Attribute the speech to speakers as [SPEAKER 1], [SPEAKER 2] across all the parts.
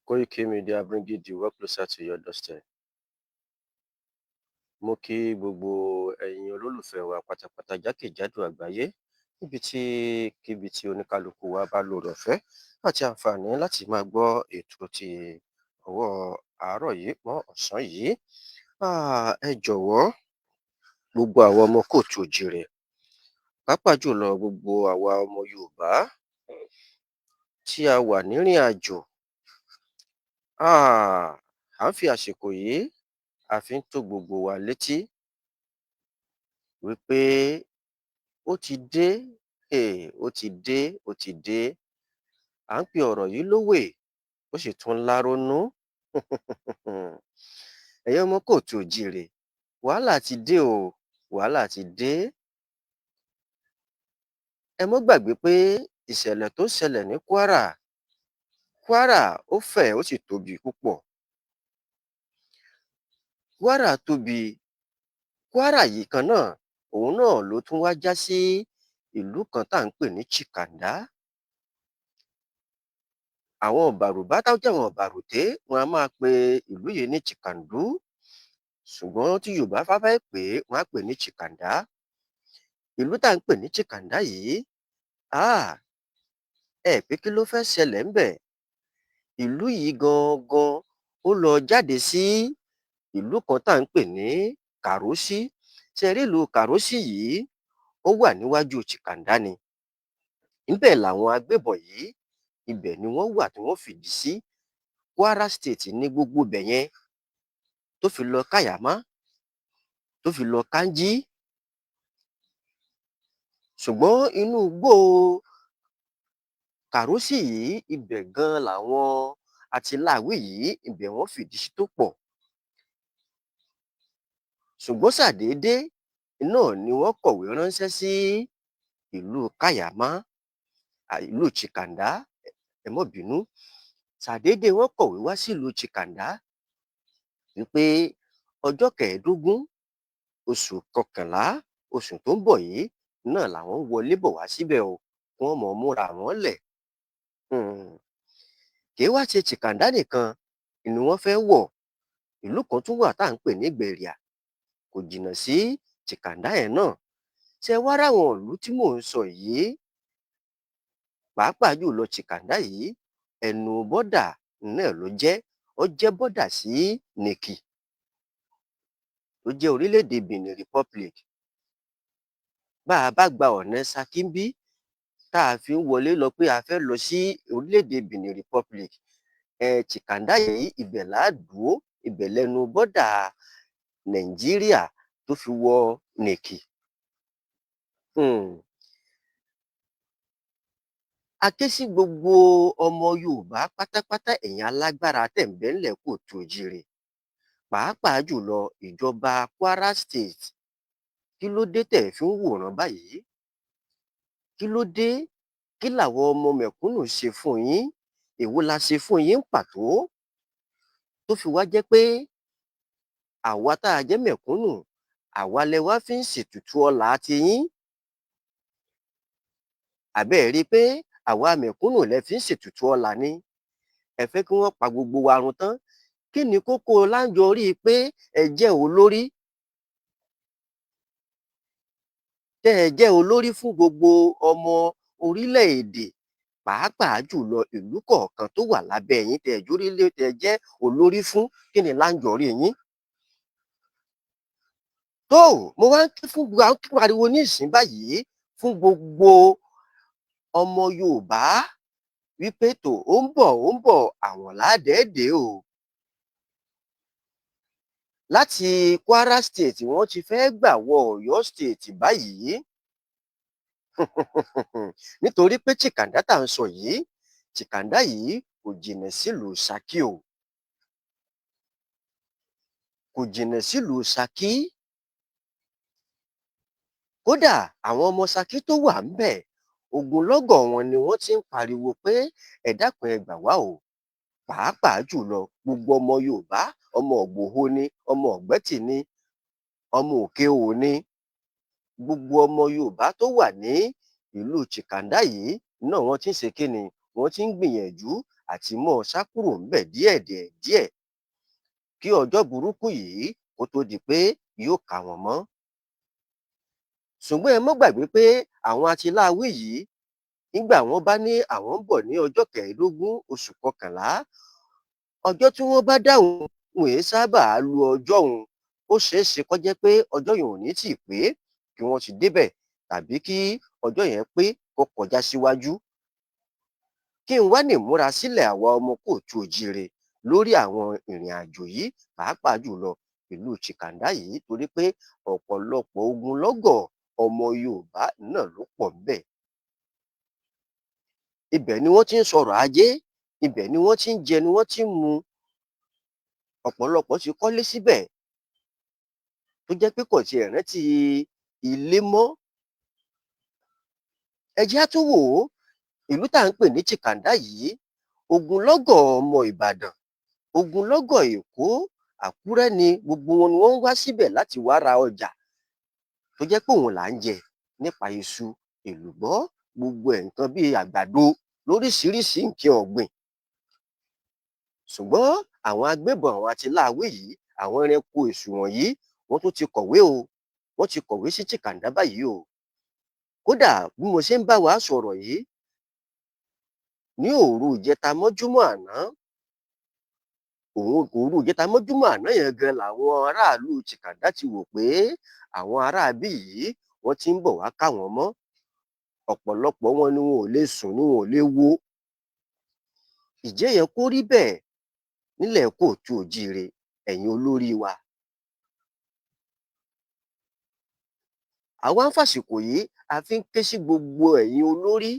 [SPEAKER 1] Koiki Media, bringing the work closer to your doorstep. Mo kí gbogbo ẹ̀yin olólùfẹ́ wa pátápátá jákèjádò àgbáyé, níbi tí kíbi tí oníkálukú wa bá lóore ọ̀fẹ́ àti àǹfààní láti máa gbọ́ ètò ti ọwọ́ àárọ̀ yìí mọ́ ọ̀sán yìí. Ẹ jọ̀wọ́, gbogbo àwọn ọmọ káàárọ̀ oòjíire, pàápàá jùlọ gbogbo àwa ọmọ Yorùbá tí a wà nírìn àjò, à ń fi àsìkò yìí, a fi ń tó gbogbo wa létí wí pé ó ti dé, ó ti dé, ó ti dé. À ń pe ọ̀rọ̀ yìí lówè, ó sì tún lárónú. Ẹ̀yin ọmọ káàárọ̀ oòjíire, wàhálà ti dé o, wàhálà ti dé. Ẹ mọ́ gbàgbé pé ìṣẹ̀lẹ̀ tó ṣẹlẹ̀ ní Kwara, Kwara ó fẹ̀, ó sì tóbi púpọ̀. Kwara tóbi. Kwara yìí kan náà, òun náà ló tún wá já sí ìlú kan tá à ń pè ní Chikanda. Àwọn Bàrùbá tó jẹ́ àwọn Bàrùté, wọn a máa pe ìlú yìí ní Chikandu, ṣùgbọ́n tí Yorùbá bá fẹ́ pè é, wọ́n á pè ní Chikanda. Ìlú tá à ń pè ní Chikanda yìí, ẹ pé kí ló fẹ́ ṣẹlẹ̀ ńbẹ̀? Ìlú yìí gangan, ó lọ jáde sí ìlú kan tá à ń pè ní Kàrósí. Ṣé ẹ rí ìlú Kàrósí yìí? Ó wà níwájú Chikanda ni. Níbẹ̀ làwọn agbébọn yìí, ibẹ̀ ni wọ́n wà tí wọ́n fìdí sí. Kwara State ní gbogbo ibẹ̀ yẹn, tó fi lọ Káyàmá, tó fi lọ Káńjí. Ṣùgbọ́n inú igbó Kàrósì yìí, ibẹ̀ gan làwọn atiláwí yìí, ibẹ̀ wọ́n fìdí sí tó pọ̀. Ṣùgbọ́n ṣàdédé náà ni wọ́n kọ̀wé ránṣẹ́ sí ìlú Káyàmá, ìlú Chikanda, ẹ mọ́ bínú. Ṣàdédé wọ́n kọ̀wé wá sílùú Chikanda wípé ọjọ́ 15 oṣù kọkànlá, oṣù tó ń bọ̀ yìí náà làwọn ń wọlé bọ̀ wá síbẹ̀ o, kí wọ́n mọ̀ múra àwọn lẹ̀. Kì í wá ṣe Chikanda nìkan ni wọ́n fẹ́ wọ̀. Ìlú kan tún wà tá à ń pè ní Gbẹ̀rìà, kò jìnnà sí Chikanda yẹn náà. Ṣé wá ráwọn ìlú tí mò ń sọ yìí, pàápàá jùlọ Chikanda yìí, ẹnu bọ́dà náà ló jẹ́. Ó jẹ́ bọ́dà sí Nìkì, tó jẹ́ orílẹ̀-èdè Benin Republic. Bá a bá gba ọ̀nà Ṣakí ńbí, tá a fi ń wọlé lọ pé a fẹ́ lọ sí orílẹ̀-èdè Benin Republic, Chikanda yìí, ibẹ̀ là á dúró, ibẹ̀ lẹ́nu bọ́dà Nàìjíríà tó fi wọ Nìkì. A ké sí gbogbo ọmọ Yorùbá pátápátá, ẹ̀yin alágbára tẹ̀ ń bẹ ńlẹ̀ káàárọ̀ oòjíire, pàápàá jùlọ ìjọba Kwara State. Kí ló dé tẹ̀ fi ń wòran báyìí? Kí ló dé? Kí làwọn ọmọ mẹ̀kúnnù ṣe fún yín? Èwo la ṣe fún yín pàtó tó fi wá jẹ́ pé àwa tá a jẹ́ mẹ̀kúnnù, àwa lẹ wá fi ń ṣètùtù ọlà tiyín? Àbẹ́ ẹ̀ rí i pé àwa mẹ̀kúnnù lẹ fi ń ṣètùtù ọlà ni? Ẹ fẹ́ kí wọ́n pa gbogbo wa run tán. Kí ni kókó láńjọrí pé ẹ jẹ́ olórí, tẹ́ ẹ jẹ́ olórí fún gbogbo ọmọ orílẹ̀-èdè, pàápàá jùlọ ìlú kọ̀ọ̀kan tó wà lábẹ́ yín, tẹ́ ẹ jórílé, tẹ́ ẹ jẹ́ olórí fún? Kí ni láńjọrí yín? Tó mo wá ń ké fún wa, ń pariwo ní ìsín báyìí fún gbogbo ọmọ Yorùbá wípé tó, ó ń bọ̀, ó ń bọ̀, àwọn làádẹ́ẹ̀dẹ́ o. Láti Kwara State, wọ́n ti fẹ́ gbà wọ Ọ̀yọ́ State báyìí, nítorí pé Chikanda tá à ń sọ yìí, Chikanda yìí kò jìnnà sílùú Ṣakí o, kò jìnnà sílùú Ṣakí. Kódà àwọn ọmọ Ṣakí tó wà ńbẹ̀, ogunlọ́gọ̀ wọn ni wọ́n ti ń pariwo pé ẹ dákun, ẹ gbà wá o. Pàápàá jùlọ gbogbo ọmọ Yorùbá, ọmọ Ìgbòho ni, ọmọ Ọ̀gbẹ́tì ni, ọmọ Òkè Òò ni, gbogbo ọmọ Yorùbá tó wà ní ìlú Chikanda yìí náà, wọ́n ti ń ṣe kíni, wọ́n ti ń gbìyànjú. àti mọ́ sá kúrò ńbẹ̀ díẹ̀díẹ̀ díẹ̀ kí ọjọ́ burúkú yìí kó tó di pé yóò ká wọn mọ́. Ṣùgbọ́n ẹ mọ́ gbàgbé pé àwọn atiláwí yìí, nígbà wọ́n bá ní àwọn ń bọ̀ ní ọjọ́ 15 oṣù kọkànlá, ọjọ́ tí wọ́n bá dáhùn wọn èé sábà lu ọjọ́ òun. Ó ṣeé ṣe kó jẹ́ pé ọjọ́ yẹn ò ní tíì pé kí wọ́n ti débẹ̀, tàbí kí ọjọ́ yẹn pé kó kọjá síwájú. Kí n wá ní ìmúra sílẹ̀ àwa ọmọ kóòtù òjíire lórí àwọn ìrìn àjò yìí, pàápàá jùlọ ìlú Chikanda yìí, torí pé ọ̀pọ̀lọpọ̀ ogunlọ́gọ̀ ọmọ Yorùbá náà ló pọ̀ ńbẹ̀. Ibẹ̀ ni wọ́n ti ń sọ̀rọ̀ ajé, ibẹ̀ ni wọ́n ti ń jẹ, ni wọ́n ti ń mu. Ọ̀pọ̀lọpọ̀ ti kọ́lé síbẹ̀ tó jẹ́ pé kò tiẹ̀ rántí ilé mọ́. Ẹ jẹ́ á tún wò ó, ìlú tá à ń pè ní Chikanda yìí, ogunlọ́gọ̀ ọmọ Ìbàdàn, ogunlọ́gọ̀ Èkó, Àkúrẹ́ ni gbogbo wọn ni wọ́n ń wá síbẹ̀ láti wá ra ọjà tó jẹ́ pé òun là ń jẹ, nípa iṣu, èlùbọ́, gbogbo ẹ̀, nǹkan bíi àgbàdo lóríṣiríṣi nǹkan ọ̀gbìn. Ṣùgbọ́n àwọn agbébọn, àwọn atiláwí yìí, àwọn ẹranko èṣù wọ̀nyí, wọ́n tún ti kọ̀wé o, wọ́n ti kọ̀wé sí Chikanda báyìí o. Kódà bí mo ṣe ń bá wa sọ̀rọ̀ yìí, ní òru ìjẹta mọ́júmọ́ àná, òun òru ìjẹta mọ́júmọ́ àná yẹn gan làwọn aráàlú Chikanda ti wò pé àwọn aráabí yìí wọ́n ti ń bọ̀ wá ká wọn mọ́. Ọ̀pọ̀lọpọ̀ wọn ni wọn ò lè sùn, ni wọn ò lè wo. Ìjẹ́ yẹ kó rí bẹ́ẹ̀ nílẹ̀ kóòtù òjíire, ẹ̀yin olórí wa? Àwa ń fàsìkò yìí a fi ń ké sí gbogbo ẹ̀yin olórí,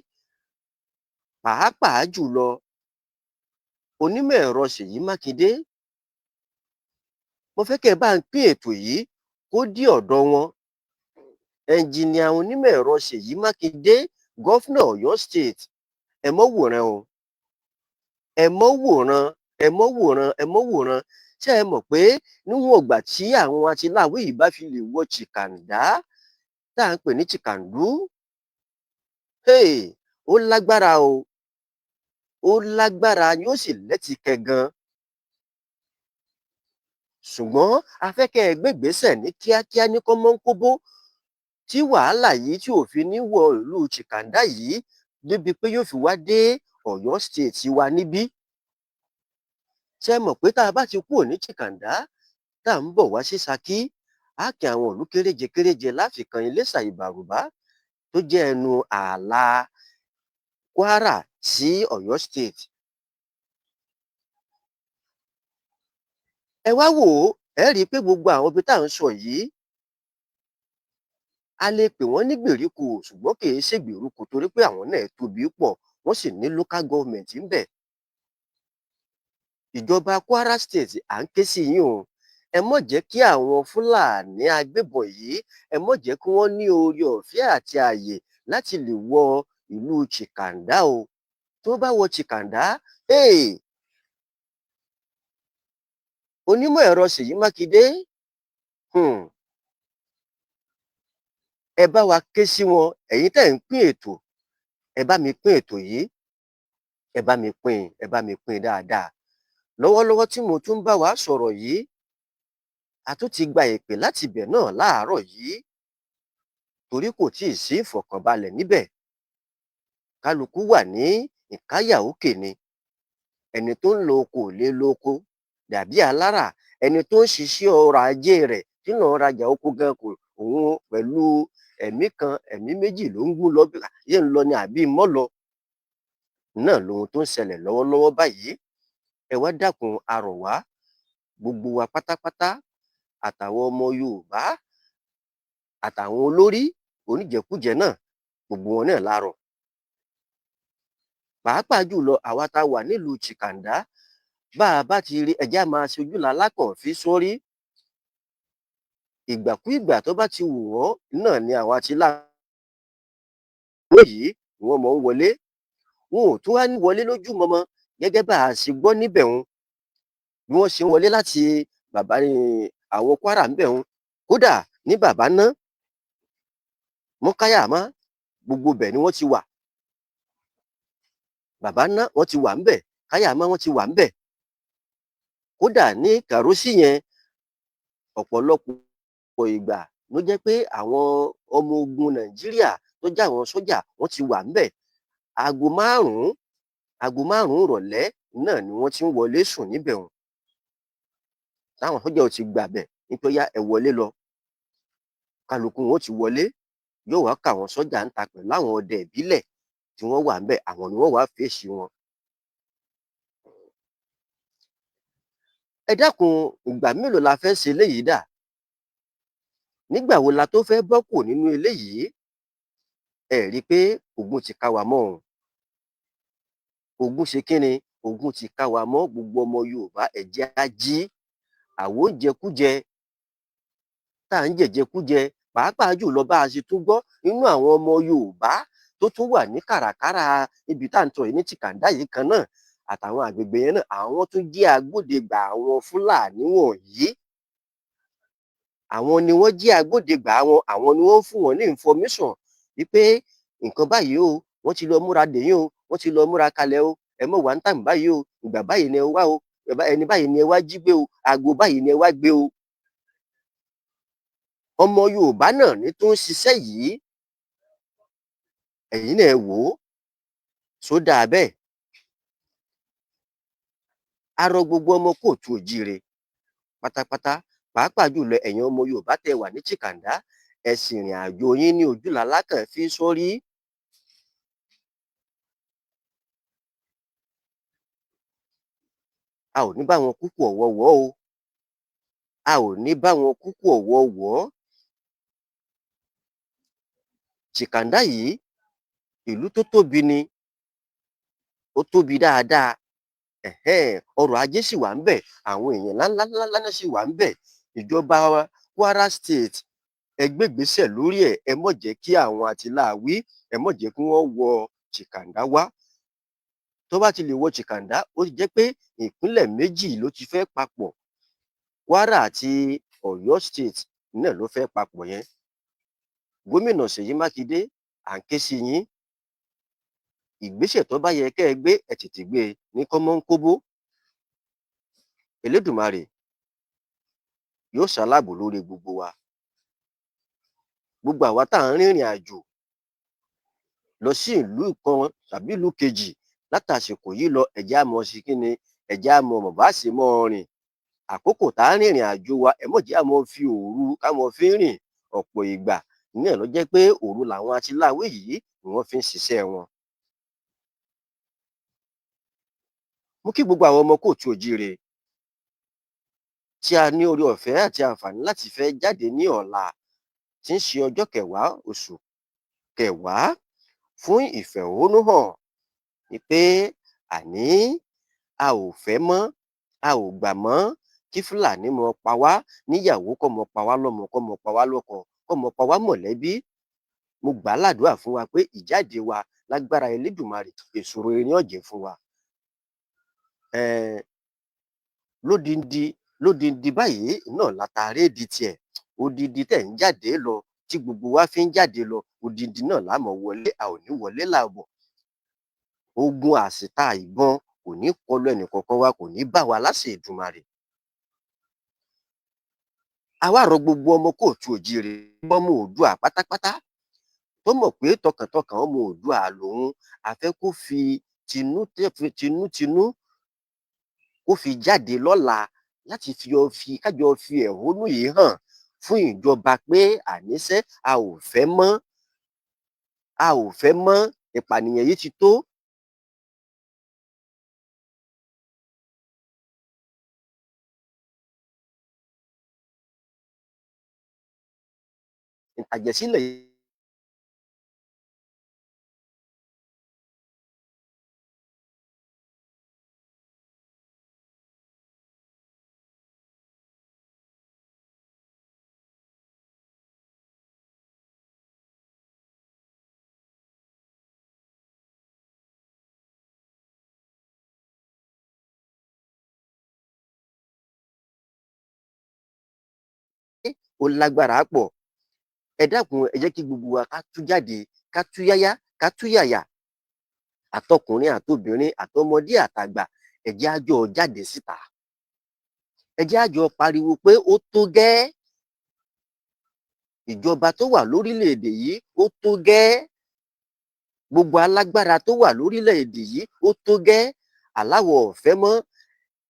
[SPEAKER 1] pàápàá jùlọ onímọ̀ ẹ̀rọ Ṣèyí Mákindé. Mo fẹ́ kẹ́ ẹ bá ń pín ètò yìí kó dé ọ̀dọ̀ wọn. Ẹnjìnìà onímọ̀ ẹ̀rọ Ṣèyí Mákindé, gọ́fúnà Ọ̀yọ́ State, ẹ mọ́ wòran o, ẹ mọ́ wòran, ẹ mọ́ wòran, ẹ mọ́ wòran. Ṣé ẹ mọ̀ pé níwọ̀n ìgbà tí àwọn atiláwí yìí bá fi lè wọ Chikanda tá à ń pè ní Chikandu, hey, ó lágbára o, ó lágbára, yóò sì lẹ́tìkẹ́ gan. Ṣùgbọ́n a fẹ́ kẹ́ ẹ gbégbèsè ní kíákíá ní kọ́mọ́nkóbó tí wàhálà yìí tí ò fi ní wọ ìlú Chikanda yìí débi pé yóò fi wá dé Ọ̀yọ́ State wa níbí. Ṣé ẹ mọ̀ pé tá a bá ti kúrò ní Chikanda tá à ń bọ̀ wá sí Ṣakí, á kí àwọn ìlú kéréje kéréje láfikàn Iléṣà, Ìbàrùbá tó jẹ́ ẹnu ààlà Kwara sí Ọ̀yọ́ State. Ẹ wá wò ó, ẹ rí i pé gbogbo àwọn ibi tá à ń sọ yìí, a lè pè wọ́n ní gbèríko, ṣùgbọ́n kì í ṣe gbèríko torí pé àwọn náà tóbi pọ̀, wọ́n sì ní local government ńbẹ̀. Ìjọba Kwara State, à ń ké sí yín o. Ẹ mọ́ jẹ́ kí àwọn Fúlàní agbébọn yìí, ẹ mọ́ jẹ́ kí wọ́n ní oore ọ̀fẹ́ àti ààyè láti lè wọ ìlú Chikanda o. Tí wọ́n bá wọ Chikanda, hey! Onímọ̀ ẹ̀rọ Ṣèyí Mákindé, ẹ bá wa ké sí wọn. Ẹ̀yin tẹ́ ń pín ètò, ẹ bá mi pín ètò yìí, ẹ bá mi pín, ẹ bá mi pín dáadáa. Lọ́wọ́lọ́wọ́ tí mo tún bá wa sọ̀rọ̀ yìí, a tún ti gba ìpè láti ibẹ̀ náà láàárọ̀ yìí, torí kò tíì sí ìfọ̀kànbalẹ̀ níbẹ̀. Kálukú wà ní ìkáyà òkè ni. Ẹni tó ń lọ oko ò lè lọ oko dàbí alára, ẹni tó ń ṣiṣẹ́ ọrọ̀ ajé rẹ̀ tí ń lọ rajà oko gan kò òun pẹ̀lú ẹ̀mí kan, ẹ̀mí méjì ló ń gún lọ, bí yé ń lọ ni àbí mọ́ lọ. Náà lohun tó ń ṣẹlẹ̀ lọ́wọ́lọ́wọ́ báyìí. Ẹ wá dákun, a rọ̀ wá, gbogbo wa pátápátá, àtàwọn ọmọ Yorùbá, àtàwọn olórí oníjẹkújẹ náà, gbogbo wọn náà la rọ̀. Pàápàá jùlọ àwa tá a wà nílùú Chikanda, bá a bá ti rí ẹjẹ́ á máa ṣojú lalákàn fi sórí. Ìgbàkúìgbà tó bá ti wù wọ́n náà ni àwọn atiláwí yìí ni wọ́n máa ń wọlé. Wọn ò tún wá ní wọlé lójúmọmọ gẹ́gẹ́ bá a ṣe gbọ́ níbẹ̀ hun. Bí wọ́n ṣe ń wọlé láti bàbá àwọn Kwara ńbẹ̀ hun, kódà ní bàbá ná, Mọ́káyàmá, gbogbo ibẹ̀ ni wọ́n ti wà. Bàbá ná, wọ́n ti wà ńbẹ̀. Kaiama wọ́n ti wà ńbẹ̀. Kódà ní Kàrósì yẹn, ọ̀pọ̀lọpọ̀ ìgbà ló jẹ́ pé àwọn ọmọ ogun Nàìjíríà tó jẹ́ àwọn sójà, wọ́n ti wà ńbẹ̀. Aago 5 ìrọ̀lẹ́ náà ni wọ́n ti ń wọlé sùn níbẹ̀ hùn, táwọn sójà ò ti gbàbẹ̀ wípé ó yá, ẹ wọlé lọ. Kálukú wọn ó ti wọlé, yóò wá ká àwọn sójà ń ta pẹ̀lú àwọn ọdẹ ìbílẹ̀ tí wọ́n wà ńbẹ̀. Àwọn ni wọ́n wá fèsì wọn. Ẹ dákun, ìgbà mélòó la fẹ́ ṣe eléyìí dà? Nígbà wo la tó fẹ́ bọ́ kù nínú eléyìí? Ẹ rí i pé ogun ti ká wa mọ́ o. Ogun ṣe kí ni? Ogun ti ká wa mọ́. Gbogbo ọmọ Yorùbá, ẹ jẹ́ á jí. Àwọn oúnjẹkújẹ tá à ń jẹ̀jẹkújẹ, pàápàá jùlọ bá a ṣe tún gbọ́ nínú àwọn ọmọ Yorùbá tó tún wà ní kàràkárà ibi tá à ń sọ yìí, ní Tìkàndá yìí kan náà àtàwọn àgbègbè yẹn náà, àwọn tó jẹ́ agbódegbà àwọn Fúlàní wọ̀nyí, àwọn ni wọ́n jẹ́ agbódegbà wọn. Àwọn ni wọ́n ń fún wọn ní information wípé nǹkan báyìí o, wọ́n ti lọ múra dè yín o, wọ́n ti lọ múra kalẹ̀ o, ẹ mọ̀ wá ní time báyìí o, ìgbà báyìí ni ẹ wá o, ẹni báyìí ni ẹ wá jí gbé o, aago báyìí ni ẹ wá gbé o. Ọmọ Yorùbá náà ní tó ń ṣiṣẹ́ yìí. Ẹ̀yin náà ẹ wò ó, ṣó dáa bẹ́ẹ̀? A rọ gbogbo ọmọ káàárọ̀ oòjíire pátápátá, pàápàá jùlọ ẹ̀yin ọmọ Yorùbá tẹ́ wà ní Tìkàndá, ẹ sì rìn àjò yín ní ojú lalákàn fi sọ́rí. A ò ní bá wọn kúkú ọ̀wọ̀ọ̀wọ́ o, a ò ní bá wọn kúkú ọ̀wọ̀ọ̀wọ́. Tìkàndá yìí, ìlú tó tóbi ni, ó tóbi dáadáa. Ọrọ̀ ajé sì wà ńbẹ̀, àwọn èèyàn ńláńlá náà sì wà ńbẹ̀. Ìjọba Kwara State, ẹ gbégbèésẹ̀ lórí ẹ̀. Ẹ má jẹ́ kí àwọn àtìláàwí, ẹ má jẹ́ kí wọ́n wọ Tìkàndá wá. Tó bá ti lè wọ Tìkàndá, ó ti jẹ́ pé ìpínlẹ̀ méjì ló ti fẹ́ papọ̀. Kwara àti Ọ̀yọ́ State náà ló fẹ́ papọ̀ yẹn. Gómìnà Ṣèyí Mákindé, à ń ké sí yín. Ìgbésẹ̀ tó bá yẹ kẹ́ ẹ gbé, ẹ tètè gbé e ní kọ́mọ́nkóbó. Elédùmarè yóò ṣaláàbò lórí gbogbo wa. Gbogbo àwa tá à ń rìnrìn àjò lọ sí ìlú kan tàbí ìlú kejì látàsìkò yìí lọ, ẹ jẹ́ á mọ ṣe kí ni, ẹ jẹ́ á mọ bá ṣe mọ́ rìn. Àkókò tá à ń rìnrìn àjò wa, ẹ má jẹ́ á mọ fi òru ká mọ fi ń rìn. Ọ̀pọ̀ ìgbà náà ló jẹ́ pé òru làwọn atiláwí yìí ni wọ́n fi ń ṣiṣẹ́ wọn. Mo kí gbogbo àwọn ọmọ káàárọ̀ oòjíire tí a ní oore ọ̀fẹ́ àti àǹfààní láti fẹ́ jáde ní ọ̀la tí ń ṣe ọjọ́ 10 oṣù 10 fún ìfẹ̀hónúhàn ni pé àní a ò fẹ́ mọ́, a ò gbà mọ́ kí Fúlàní mọ́ pa wá níyàwó, kó mọ́ pa wá lọ́mọ, kó mọ́ pa wá lọ́kọ, kó mọ́ pa wá mọ̀lẹ́bí. Mo gbà á ládùúrà fún wa pé ìjáde wa, lágbára Elédùmarè, èso rere ni ó jẹ́ fún wa. Lódindi lódindi báyìí náà látàrí di tiẹ̀. Odindi tẹ̀ ń jáde lọ, tí gbogbo wa fi ń jáde lọ, odindi náà la mọ̀ wọlé, a ò ní wọlé làbọ̀. Ogun àsìta ìbọn kò ní kọlu ẹnìkọ̀ọ̀kan wa, kò ní bá wa láṣẹ Èdùmàrè. A wá rọ gbogbo ọmọ káàárọ̀ oòjíire, ọmọ Oòduà pátápátá tó mọ̀ pé tọkàntọkàn ọmọ Oòduà lòun, a fẹ́ kó fi tinútinú kó fi jáde lọ́la láti fi kájọ fi ẹ̀hónú yìí hàn fún ìjọba pé àníṣe a ò fẹ́ mọ́, a ò fẹ́ mọ́, ìpànìyàn yìí ti tó. Ìtàjẹ̀sílẹ̀ ó lágbára pọ̀. Ẹ dákun, ẹ jẹ́ kí gbogbo wa ká tú jáde, ká tú yáyá, ká tú yàyà, àtọkùnrin àtobìnrin, àtọmọdé àtàgbà. Ẹ jẹ́ á jọ jáde síta, ẹ jẹ́ á jọ pariwo pé ó tó gẹ́, ìjọba tó wà lórílẹ̀-èdè yìí, ó tó gẹ́, gbogbo alágbára tó wà lórílẹ̀-èdè yìí, ó tó gẹ́, aláwọ̀ ọ̀fẹ́ mọ́.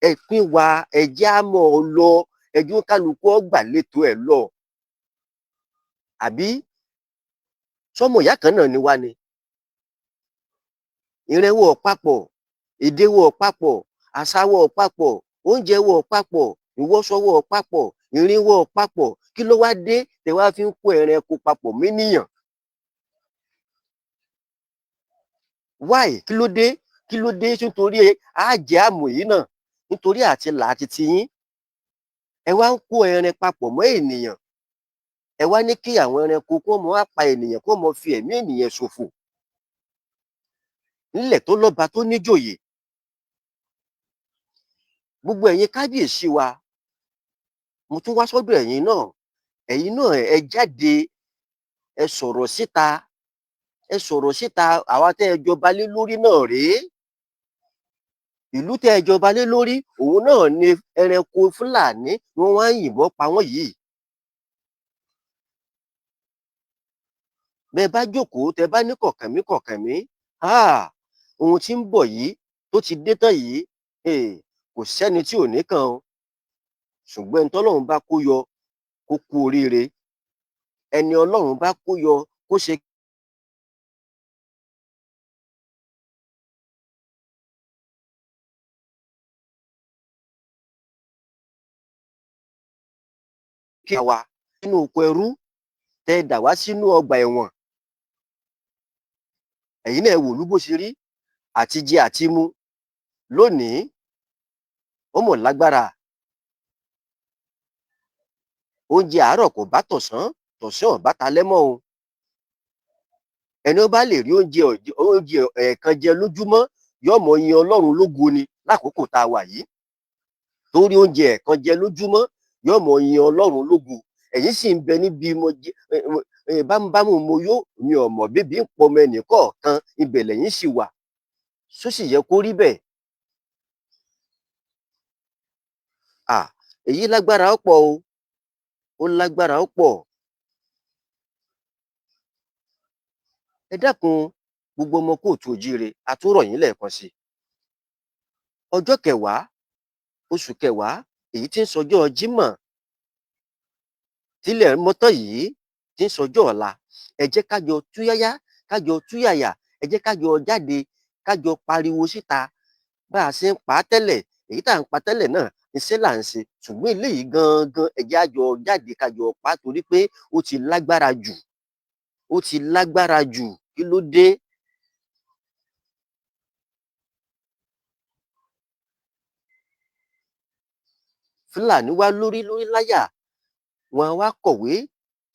[SPEAKER 1] Ẹ pín wa, ẹ jẹ́ á mọ́ ọ lọ, ẹ jẹ́ kálukú ó gbàlétò ẹ̀ lọ. Àbí sọ́mọ ìyá kan náà ni wá ni? Ìran wa ò papọ̀, èdè wa ò papọ̀, àṣà wa ò papọ̀, oúnjẹ wa ò papọ̀, ìwọṣọ wa ò papọ̀, ìrìn wa ò papọ̀. Kí ló wá dé tẹ wá fi ń kó ẹranko papọ̀ ménìyàn? Why? Kí ló dé? Kí ló dé? Nítorí àjẹ́ àmọ̀ yìí náà, nítorí àti là á ti tiyín, ẹ wá ń kó ẹran papọ̀ mọ́ ènìyàn. Ẹ wá ní kí àwọn ẹranko kó mọ wá pa ènìyàn, kó mọ fi ẹ̀mí ènìyàn ṣòfò nílẹ̀ tó lọ́ba, tó níjòyè. Gbogbo ẹ̀yin kábíyèsí wa, mo tún wá sọ́dọ̀ ẹ̀yin náà. Ẹ̀yin náà, ẹ jáde, ẹ sọ̀rọ̀ síta, ẹ sọ̀rọ̀ síta. Àwa tẹ́ ẹ jọba lé lórí náà rèé. Ìlú tẹ́ ẹ jọba lé lórí, òun náà ni ẹranko Fúlàní ni wọ́n wá ń yìnbọn pa wọ́n yìí. Bẹ́ẹ̀ bá jókòó, tẹ́ bá ní kọ̀kànmí kọ̀kànmí, ohun tí ń bọ̀ yìí tó ti dé tán yìí, kò sẹ́ni tí ò ní kàn o. Ṣùgbọ́n ẹni tọ́lọ́run bá kó yọ, kó kú oríire. Ẹni Ọlọ́run bá kó yọ, kó ṣe kí wa nínú oko ẹrú tẹ́ ẹ dà wá sínú ọgbà ẹ̀wọ̀n. Ẹ̀yin náà, ẹ wòlú bó ṣe rí, àti jẹ àti mu lónìí, ó mọ̀ lágbára. Oúnjẹ àárọ̀ kò bá tọ̀sán, tọ̀sán ò bá talẹ́ mọ́ o. Ẹni ó bá lè rí oúnjẹ ẹ̀ẹ̀kan jẹ lójúmọ́, yóò mọ yin Ọlọ́run lógo ni. Lákòókò tá a wà yìí, torí oúnjẹ ẹ̀ẹ̀kan jẹ lójúmọ́, yóò mọ yin Ọlọ́run lógo. Ẹ̀yin sì ń bẹ níbi mo jẹ bámúbámú, mo yó, mi ò mọ̀ bébí ń pọmọ ẹnì kọ̀ọ̀kan. Ibẹ̀ lẹ́yìn sì wà. Só sì yẹ kó rí bẹ́ẹ̀? À, èyí lágbára ó pọ̀ o, ó lágbára ó pọ̀. Ẹ dákun, gbogbo ọmọ káàárọ̀ oòjíire, a tún rọ̀ yín lẹ́ẹ̀kan sí i. Ọjọ́ 10 oṣù 10, èyí tí ń sọjọ́ Jímọ̀ tílẹ̀ mọ́tọ́ yìí, tí ń sọjọ́ ọ̀la, ẹ jẹ́ ká jọ túyáyá, ká jọ túyàyà, ẹ jẹ́ ká jọ jáde, ká jọ pariwo síta bá a ṣe ń pa á tẹ́lẹ̀. Èyí tá à ń pa tẹ́lẹ̀ náà, iṣẹ́ là ń ṣe, ṣùgbọ́n eléyìí gangan, ẹ jẹ́ á jọ jáde, ká jọ pa á, torí pé ó ti lágbára jù, ó ti lágbára jù. Kí ló dé? Fúlàní wá lórí lórí láyà, wọn á wá kọ̀wé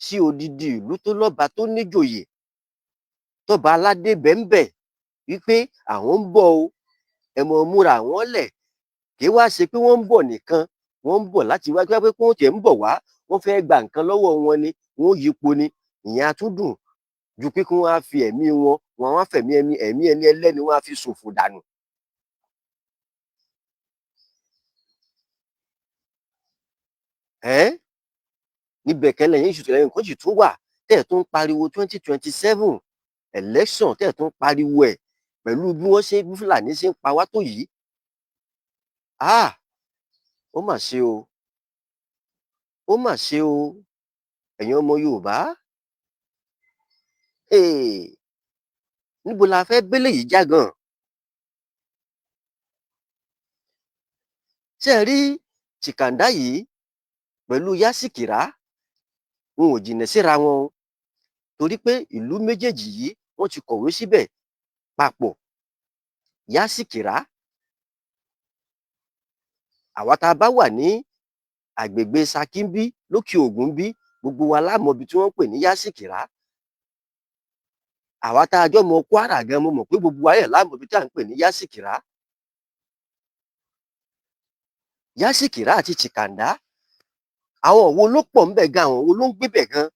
[SPEAKER 1] sí odidi ìlú tó lọ́ba, tó níjòyè, tọ́ba aládé bẹ́ńbẹ̀, wípé àwọn ń bọ̀ o, ẹ mọ̀ múra àwọn lẹ̀. Kì í wá ṣe pé wọ́n ń bọ̀ nìkan, wọ́n ń bọ̀ láti wá pé wọ́n tiẹ̀ ń bọ̀ wá, wọ́n fẹ́ gba nǹkan lọ́wọ́ wọn ni, wọ́n ó yípo ni. Ìyẹn á tún dùn ju pé kí wọ́n á fi ẹ̀mí wọn, wọ́n á fẹ̀mí ẹni, ẹ̀mí ẹni ẹlẹ́ni, wọ́n á fi ṣòfò dànù. Ẹ́ níbẹ̀ kẹ́lẹ́ yín ṣùtù lẹ́yìn kan sì tún wà tẹ́ ẹ̀ tún ń pariwo 2027 election, tẹ́ ẹ̀ tún ń pariwo ẹ̀ pẹ̀lú bí wọ́n ṣe, bí Fúlàní ṣe ń pa wá tó yìí. Ah, ó mà ṣe o, ó mà ṣe o, ẹ̀yin ọmọ Yorùbá. Hey, níbo la fẹ́ bẹ́lẹ̀ yìí já gan? Ṣé ẹ rí Chikanda yìí pẹ̀lú Yásìkìrá, wọn ò jìnnà síra wọn o, torí pé ìlú méjèèjì yìí, wọ́n ti kọ̀wé síbẹ̀ papọ̀. Yásìkìrá, àwa tá a bá wà ní àgbègbè Ṣakí ń bí, lókè Ògùn ń bí, gbogbo wa la mọ̀ ibi tí wọ́n ń pè ní Yásìkìrá. Àwa tá a jọ mọ Kwara gan, mo mọ̀ pé gbogbo wa yẹ̀ la mọ̀ ibi tí à ń pè ní Yásìkìrá. Yásìkìrá àti Chikanda, àwọn wo ló pọ̀ ńbẹ̀ gan? Àwọn wo ló ń gbé bẹ̀ gan?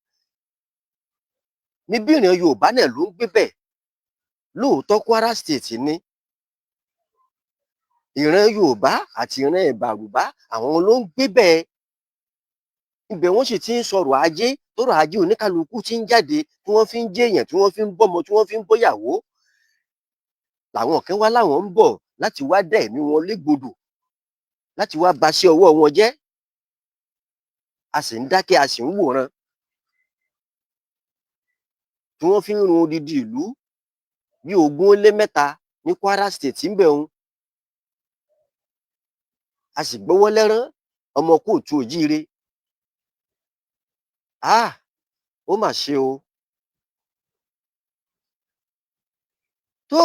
[SPEAKER 1] Níbí ìran Yorùbá náà ló ń gbé bẹ̀ lóòótọ́. Kwara State ni. Ìran Yorùbá àti ìran Ìbàrùbá, àwọn ló ń gbé bẹ́ẹ̀. Ibẹ̀ wọ́n sì ti ń sọ̀rọ̀ ajé, tọ́rọ̀ ajé oníkálukú ti ń jáde, tí wọ́n fi ń jẹ́yàn, tí wọ́n fi ń bọ́mọ, tí wọ́n fi ń bọ́yàwó. Làwọn kan wá láwọn ń bọ̀ láti wá dá ẹ̀mí wọn légbodò, láti wá baṣẹ́ ọwọ́ wọn jẹ́. A sì ń dákẹ́, a sì ń wòran tí wọ́n fi ń run odidi ìlú bí 23 ní Kwara State ń bẹ̀ un. A sì gbọ́wọ́ lẹ́rán, ọmọ kóòtù òjíire. Ah, ó mà ṣe o. Tó,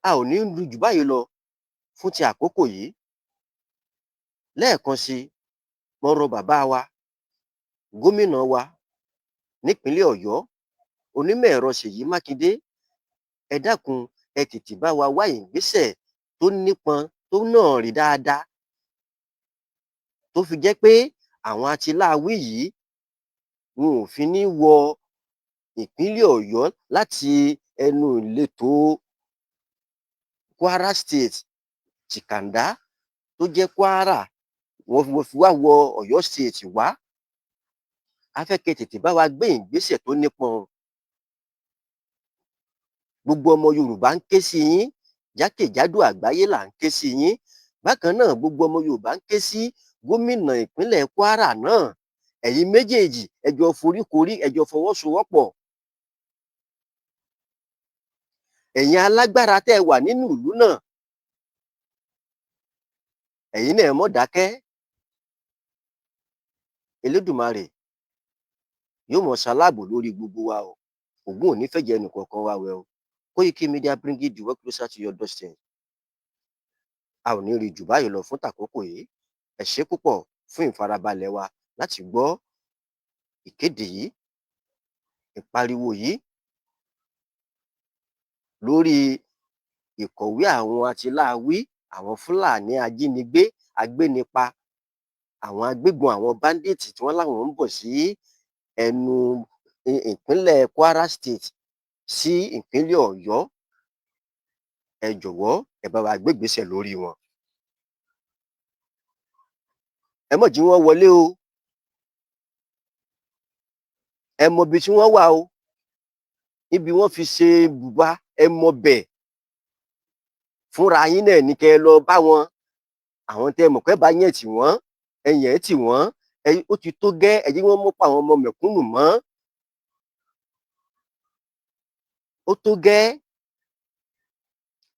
[SPEAKER 1] a ò ní lu jù báyìí lọ fún ti àkókò yìí. Lẹ́ẹ̀kan sí i, mo rọ bàbá wa, gómìnà wa nípínlẹ̀ Ọ̀yọ́, onímọ̀ ẹ̀rọ Ṣèyí Mákindé, ẹ dákun, ẹ tètè bá wa wá ìgbésẹ̀ tó nípọn, tó náà rí dáadáa, tó fi jẹ́ pé àwọn atiláwí yìí wọn ò fi ní wọ ìpínlẹ̀ Ọ̀yọ́ láti ẹnu ìletò Kwara State, Chikanda tó jẹ́ Kwara, wọ́n fi wá wọ Ọ̀yọ́ State wá. A fẹ́ kẹ́ tètè bá wa gbé ìgbésẹ̀ tó nípọn. Gbogbo ọmọ Yorùbá ń ké sí yín, jákèjádò àgbáyé là ń ké sí yín. Bákan náà, gbogbo ọmọ Yorùbá ń ké sí gómìnà ìpínlẹ̀ Kwara náà. Ẹ̀yin méjèèjì, ẹ jọ foríkorí, ẹ jọ fọwọ́sowọ́pọ̀. Ẹ̀yin alágbára tẹ́ ẹ wà nínú ìlú náà, ẹ̀yin náà ẹ mọ́ dákẹ́. Elédùmarè yóò mọ̀ ṣaláàbò lórí gbogbo wa o. Ògún ò ní fẹ̀jẹ̀ ẹnìkọ̀ọ̀kan wa wẹ̀ o. Koiki Media, bringing the work closer to your doorstep. A ò ní rí jù báyìí lọ fún tàkókò yìí. Ẹ ṣé púpọ̀ fún ìfarabalẹ̀ wa láti gbọ́ ìkéde yìí, ìpariwo yìí lórí ìkọ̀wé àwọn atiláwí, àwọn Fúlàní ajínigbé, agbénipa, àwọn agbébọn, àwọn bandits tí wọ́n láwọn ń bọ̀ sí ẹnu ìpínlẹ̀ Kwara State sí ìpínlẹ̀ Ọ̀yọ́. Ẹ jọ̀wọ́, ẹ bá wa gbégbèsè lórí wọn. Ẹ má jí wọ́n wọlé o. Ẹ mọ ibi tí wọ́n wà o. Níbi wọ́n fi ṣe bùbá, ẹ mọ bẹ̀. Fúnra yín náà ní kẹ́ ẹ lọ bá wọn. Àwọn tẹ́ ẹ mọ̀ pé bá yẹn tì wọ́n, ẹ yẹn tì wọ́n. Ó ti tó gẹ́, ẹ jẹ́ wọ́n mọ́ pa àwọn ọmọ mẹ̀kúnnù mọ́. Ó tó gẹ́.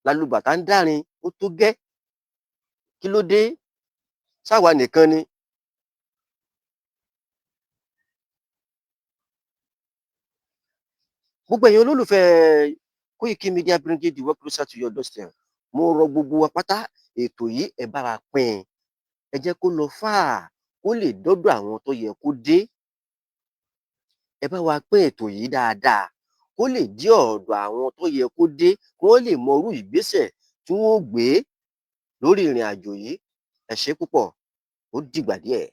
[SPEAKER 1] Lálùbàtà ń dárin, ó tó gẹ́. Kí ló dé? Sáwa nìkan ni. Gbogbo ẹ̀yin olólùfẹ́ Koiki Media, bringing the work closer to your doorstep. Mo rọ gbogbo wa pátá, ètò yìí, ẹ bá wa pín in. Ẹ jẹ́ kó lọ fáà, kó lè dọ́dọ̀ àwọn tó yẹ kó dé. Ẹ bá wa pín ètò yìí dáadáa, kó lè dé ọ̀dọ̀ àwọn tó yẹ kó dé, kí wọ́n lè mọ irú ìgbésẹ̀ tí wọ́n ó gbé lórí ìrìn àjò yìí. Ẹ ṣé púpọ̀, ó dìgbà díẹ̀.